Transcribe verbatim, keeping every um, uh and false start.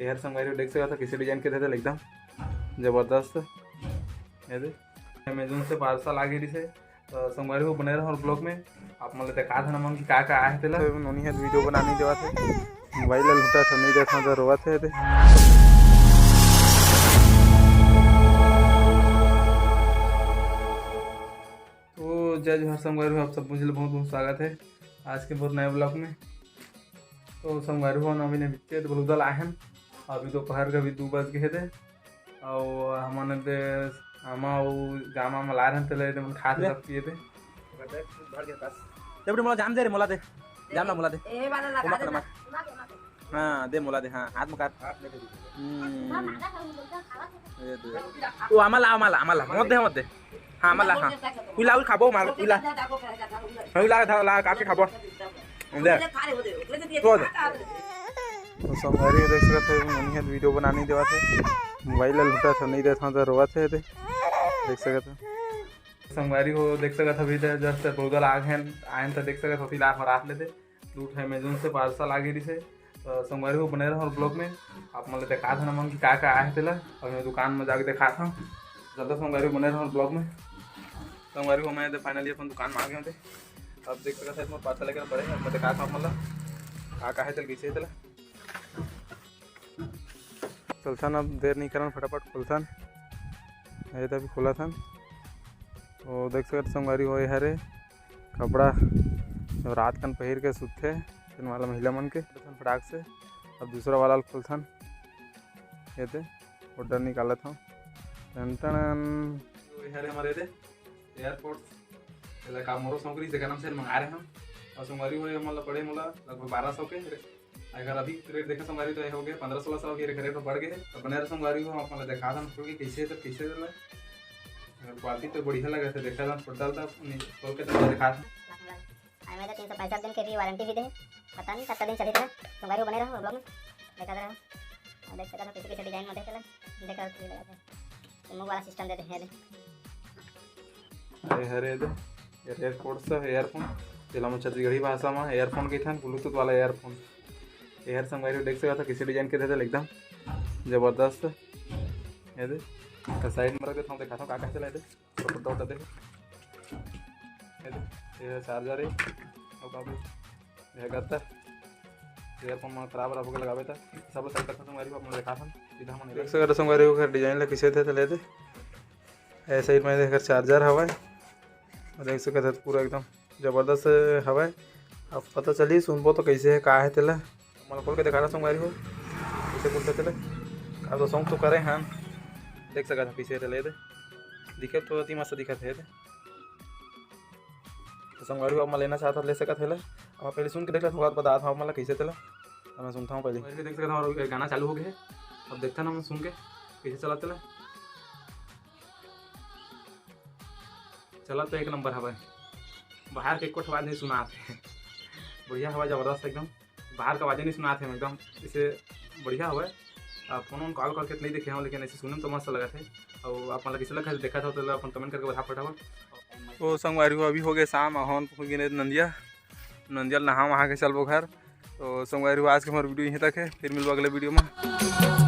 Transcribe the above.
एहर संगवारी हो देख सकत हो, कइसे design के देथे एकदम जबरदस्त। ये दे, Amazon से parcel आ गे रिहिसे। तो संगवारी हो बने रहो vlog में, आप मन ल देखा देथन हमन कि का का आए हे तेला। तो नोनी ह video बना नहीं देवत हे, mobile ल लुटा तो नहीं देथन तो रोवत हे ते। तो जय जोहार संगवारी हो, आप सब मन ल बहुत बहुत स्वागत हे आज के मोर नए vlog में। तो संगवारी हो, अभी ने बिच्चे तो बलुदा ल आए हन, अभी दोपहर के अभी दू बज गे हे ते। अउ हमन दे आमा अउ जामा म ला रहन, तेला एदे मन खात ले। सब पिए ते। भर के पास। ले बेटी, मोला जाम दे रे, मोला दे। जाम ला, मोला दे। ए वाला लगा ओमा दे कर ना। मार। हाँ, दे मोला दे, हाँ, हाथ में काट। हाथ में दे दे। हम्म। ये दे। ओ, आमा ला, आमा ला, आमा ला। मत दे, मत दे। हाँ, आमा ला, हाँ। उला, उला खाबो, मार, उला। हाँ, उला, ला, ला, काट के खाबो। दे। तो दे। तो संगवारी हो देख सकत हो, नोनी ह video बना नहीं देवत हे, mobile ल लुटा तो नहीं देथन तो रोवत हे ते। देख सकत हो। संगवारी हो देख सकत हो, अभी ते just बलुदा ल आए हन, आए हन तो देख सकत हो, फिलहाल हम रात लेते। लूट हे Amazon से parcel आ गे रिहिसे। तो संगवारी हो बने रहो vlog में, आप मन ल देखा देथन हमन कि का का आए हे तेला। अभी मैं दुकान में जाके देखा था, जल्दी संगवारी हो बने रहो vlog में। संगवारी हो मैं ते finally अपन दुकान में आ गे हों ते। अब देख सकत हो, मोर parcel लेके पड़े हे, मैं देखा था आप मन ल का का हे तेला, कइसे हे तेला। चलथन, अब देर नहीं करन, फटाफट खोलथन। ये तो अभी खोलथन। तो देख सकत संगवारी हो, ये हरे कपड़ा, जो रात कन पहिर के सुतथे, तेन वाला महिला मन के। फटाक से अब दूसरा वाला ल खोलथन। ये ते order निकालत हूँ। टन टन। ये हरे हमर ये ते AirPods, एला का मोरो शौक रहिस, जेकर नाम से मंगा रहे हम। अउ संगवारी हो, ये मोला पड़े मोला लगभग बारह सौ के। अगर अभी rate देखे संगवारी, तो ये हो गए पन्द्रह सोलह सौ के rate तो बढ़ गए। तो बने रहो संगवारी हो, आप मोला देखा दन खोल के कइसे हे, तो कइसे हे। अगर quality तो बढ़िया लगे तो देखा दन, खोल डाल दन, खोल के तो देखा दन। अरे, मैं तो तीन सौ पैंसठ दिन के भी warranty भी दे। पता नहीं कतका दिन चलही तेला। संगवारी हो बने रहो vlog में, देखा रहो। और देख सकत हो कइसे कइसे design में देखे ला, देखा रहो। मुंह वाला system दे दे, ये दे। अरे हरे दे, ये AirPods हे, earphone, जेला हमन छत्तीसगढ़ी भाषा में earphone कहिथन, Bluetooth वाला earphone। ये हर संगवारी हो देख सकत हो कइसे design के देथे एकदम जबरदस्त। ये दे, side में रख देथन, देखा था का का हे तेला, ये दे। ये दे, ये charger हे, अउ का बोल, ये गद्दा, ये अपन मन खराब रहा होके लगावे त, सब लोग side करथन संगवारी हो, आप मन देखा थन, सीधा हमन देख सकत हो संगवारी हो, design ला कइसे देथे, ले दे। ऐसे ही मैं देख charger हवय, देख सकत हो पूरा एकदम जबरदस्त हवय। अब पता चली सुनबो तो कइसे हे, का हे तेला। मोला खोल के देखा रहा संगवारी हो, कइसे खुलथे तेला। अब तो शौक तो करे हन, देख सकत हो कइसे तेला, ये दे। दिखे तो अति मस्त दिखत हे, ये दे। तो संगवारी हो, आप मन लेना चाहत हो, ले सकत हे ला। अब पहले सुन के देख लेथन, ओकर बाद बतात हूँ आप मन ला कइसे तेला। अब मैं सुनता हूँ पहले। संगवारी हो देख सकत हो, हमर गाना चालू हो गए हे। अब देखथन हम सुन के कइसे चलत तेला। चलत तो एक नंबर हवय, बाहर के एको ठो आवाज नहीं सुनात हे। बढ़िया हवय, जबरदस्त एकदम। बाहर का आवाजे नहीं सुनात हे एकदम, इसे बढ़िया हवय। आ, phone वोन call करके नहीं देखे हूँ, लेकिन ऐसे सुने में तो मस्त लगत हे। अउ आप मन ला कइसे लगत हे, देखत हो तो अपन comment करके बता फटाफट। ओ संगवारी हो, अभी हो गए शाम, अउ हमन पहुँच गए नंदिया, नंदिया ल नहा वहा के चलबो घर। तो संगवारी हो, आज के हमारा video यहीं तक हे, फिर मिलबो अगले video में।